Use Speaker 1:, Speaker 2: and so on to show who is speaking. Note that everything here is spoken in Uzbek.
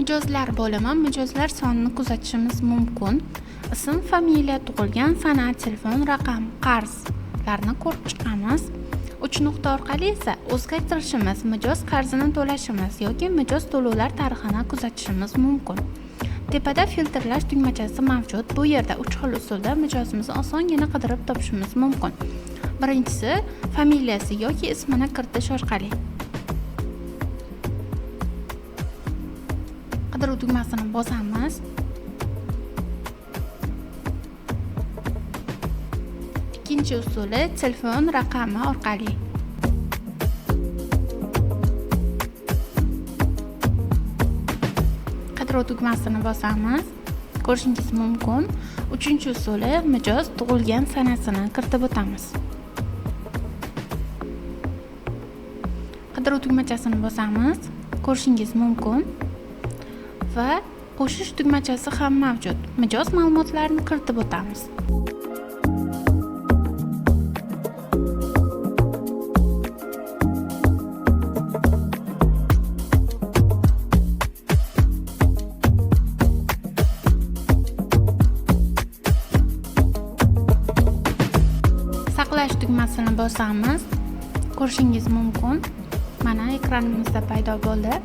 Speaker 1: Mijozlar bo'limi mijozlar sonini kuzatishimiz mumkin. Ism, familiya, tug'ilgan sana, telefon raqam, qarzlarni ko'rib chiqamiz. 3 nuqta orqali esa o'zgartirishimiz, mijoz qarzini to'lashimiz yoki mijoz to'lovlar tarixini kuzatishimiz mumkin. Tepada filtrlash tugmachasi mavjud. Bu yerda 3 xil usulda mijozimizni osongina qidirib topishimiz mumkin. Birinchisi familiyasi yoki ismini kiritish orqali. Qidiruv tugmasini bosamiz. Ikkinchi usuli telefon raqami orqali. Qidiruv tugmasini bosamiz. Ko'rishingiz mumkin. Uchinchi usuli mijoz tug'ilgan sanasini kiritib o'tamiz. Qidiruv tugmachasini bosamiz. Ko'rishingiz mumkin. Va qo'shish tugmachasi ham mavjud. Mijoz ma'lumotlarini kiritib o'tamiz. Saqlash tugmasini bosamiz. Ko'rishingiz mumkin. Mana ekranimizda paydo bo'ldi.